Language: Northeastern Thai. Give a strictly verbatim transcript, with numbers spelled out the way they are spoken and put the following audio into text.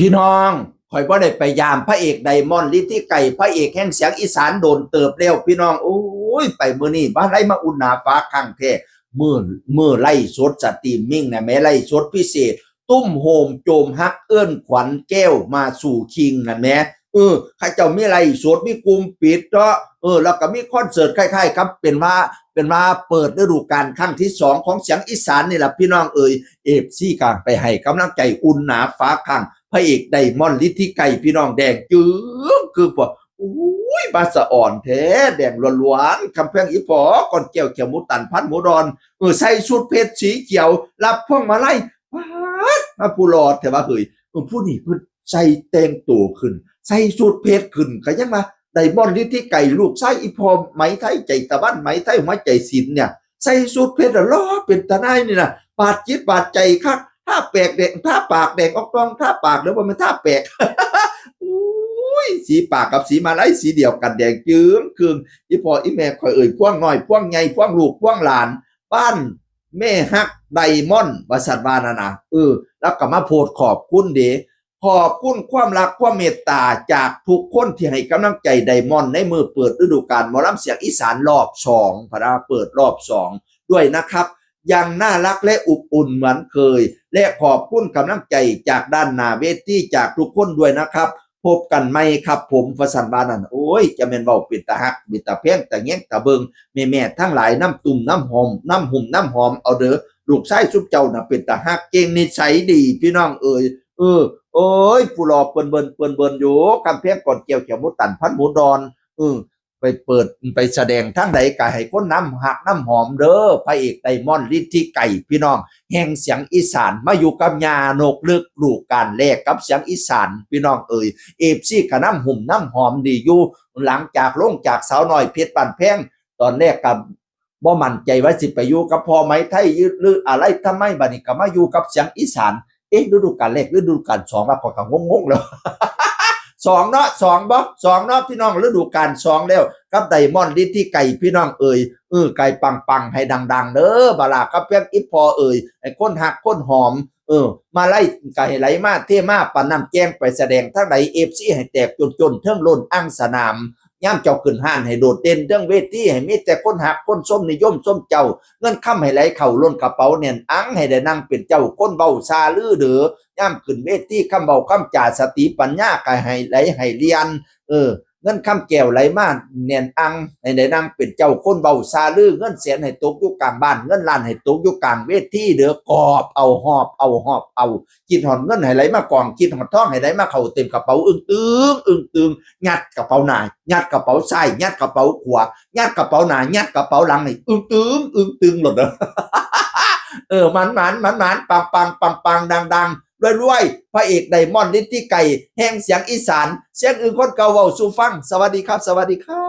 พี่น้อง ข่อยบ่ได้ไปยามพระเอกไดมอนด์ฤทธิไกร พระเอกแห่งเสียงอีสานโดนเติบแล้วพี่น้อง โอ้ย ไปมื้อนี้บ่ได้มาอุ่นหนาฝาข้างแท้ มื้อ มื้อไลฟ์สดสตรีมมิ่งนะแหม ไลฟ์สดพิเศษ ตุ้มโฮมโจมฮักเอิ้นขวัญแก้วมาสู่คิงนั่นแหม เออ เขาเจ้ามีไลฟ์สด มีกลุ่มปิดเนาะ เออ แล้วก็มีคอนเสิร์ตคล้ายๆกับ เป็นว่า เป็นว่าเปิดฤดูกาลครั้งที่สองของเสียงอีสานนี่ล่ะพี่น้องเอ๋ย เอฟซี ก็ไปให้กำลังใจอุ่นหนาฝาข้าง พระเอกไดมอนด์ฤทธิไกร พี่น้อง แดงจึ้งคือปะ อุ้ย มาสะอ่อนแท้ แดงล้วนๆ คำแพงอีพอ ก่อนแก้วเขียวหมูตันพันหมูดอน เออ ใส่ชุดเพชรสีเขียว รับพวงมาลัย ป๊าด มาผู้หล่อแท้ว่าเฮ้ย เออ ผู้นี้เพิ่นใส่แต่งตัวขึ้น ใส่ชุดเพชรขึ้น ก็ยังมา ไดมอนด์ฤทธิไกร ลูกชายอีพอไหมไทยใจตะวัน ไหมไทยหัวใจศิลป์เนี่ย ใส่ชุดเพชรแล้วหล่อเป็นตาหน่ายนี่นะ บาดจิตบาดใจคัก ทาแปากแดง ทาปากแดงออกตอง ทาปากแล้วบ่แม่นทาแปาก อุ้ย สีปากกับสีมาลัยสีเดียวกัน แดงจึ้งครึ่ง อีพ่ออีแม่ข่อยเอ่ย พวงน้อย พวงใหญ่ พวงลูก พวงหลาน บ้านแม่ฮักไดมอนด์ ว่าซั่นว่านั่นน่ะ เออ แล้วก็มาโพสต์ขอบคุณเด้ ขอบคุณความรักความเมตตาจากทุกคนที่ให้กำลังใจไดมอนด์ในมื้อเปิดฤดูกาลหมอลำเสียงอีสานรอบสอง พะนะ เปิดรอบสองด้วยนะครับ ยังน่ารักและอบอุ่นเหมือนเคย และขอบคุณกำลังใจจากด้านหน้าเวทีจากทุกคนด้วยนะครับ พบกันใหม่ครับผม ว่าซั่นว่านั่น โอ้ย จะแม่นเว้าเป็นตาฮัก เป็นตาแพง ตาแยง ตาเบิ่ง แม่ๆ ทั้งหลาย นำตุ้มนำหอม นำหุ่มนำหอมเอาเด้อ ลูกชายซุมเจ้าน่ะเป็นตาฮัก เก่ง นิสัยดี พี่น้องเอ๋ย เออ โอ้ย ผู้หล่อเปิ้นเบิ่น เปิ้นเบิ่นอยู่ คำแพงก่อนแก้วเขียวหมูตันพันหมูดอน เออ ไปเปิด ไปแสดงทางใดก็ให้คนนำฮักนำหอมเด้อ พระเอกไดมอนด์ฤทธิไกร พี่น้อง แห่งเสียงอีสาน มาอยู่กับย่านกฤดูกาลแรกกับเสียงอีสาน พี่น้องเอ๋ย เอฟซี ก็นำหุ่มนำหอมดีอยู่ หลังจากลงจากสาวน้อยเพชรบ้านแพง ตอนแรกก็บ่มั่นใจว่าสิไปอยู่กับพ่อไหมไทยหรืออะไร ทำไมบัดนี้ก็มาอยู่กับเสียงอีสาน เอ๊ะ ฤดูกาลแรก ฤดูกาลสอง ว่าข้อยก็งงๆแล้ว สองเนาะ สองบ่ สองเนาะ พี่น้อง ฤดูกาลสองแล้ว กับไดมอนด์ฤทธิไกร พี่น้องเอ๋ย เออ ไกรปังๆ ให้ดังๆ เด้อ บาลากับเพียงอีพอเอ๋ย ให้คนฮักคนหอม เออ มาไล่ก็ให้ไหลมาเทมา ปานน้ำแจ้งไปแสดงทางใด เอฟซี ให้แตกจนๆ เทิงล้นอ่างสนาม ยามเจ้าขึ้นฮ้านให้โดดเด่นเทิงเวที ให้มีแต่คนฮักคนชมนิยมชมเจ้า เงินคำให้ไหลเข้าล้นกระเป๋าแน่นอัง ให้ได้นั่งเป็นเจ้าคนเว้าซาลือเด้อ ยามขึ้นเวทีคำเว้าคำจาสติปัญญาก็ให้ไหลให้เรียน เออ เงินคำแก้วไหลมาแน่นอัง ให้ได้นั่งเป็นเจ้าคนเว้าซาลือ เงินแสนให้ตกอยู่กลางบ้าน เงินล้านให้ตกอยู่กลางเวทีเด้อ กอบเอาหอบเอาหอบเอา คิดฮอดเงินให้ไหลมากอง คิดฮอดทองให้ไหลมาเข้าเต็มกระเป๋า อึ้งตึง อึ้งตึง ยัดกระเป๋าหน้า ยัดกระเป๋าซ้าย ยัดกระเป๋าขวา ยัดกระเป๋าหน้า ยัดกระเป๋าหลังนี่ อึ้งตึง อึ้งตึงโลดเด้อ เออ หมานหมานหมานหมาน ปังปังปังปัง ดังดัง รวยรวย พระเอกไดมอนด์ฤทธิไกร แห่งเสียงอีสาน เสียงอึ้งคนเก่าเว้าสู่ฟัง สวัสดีครับ สวัสดีครับ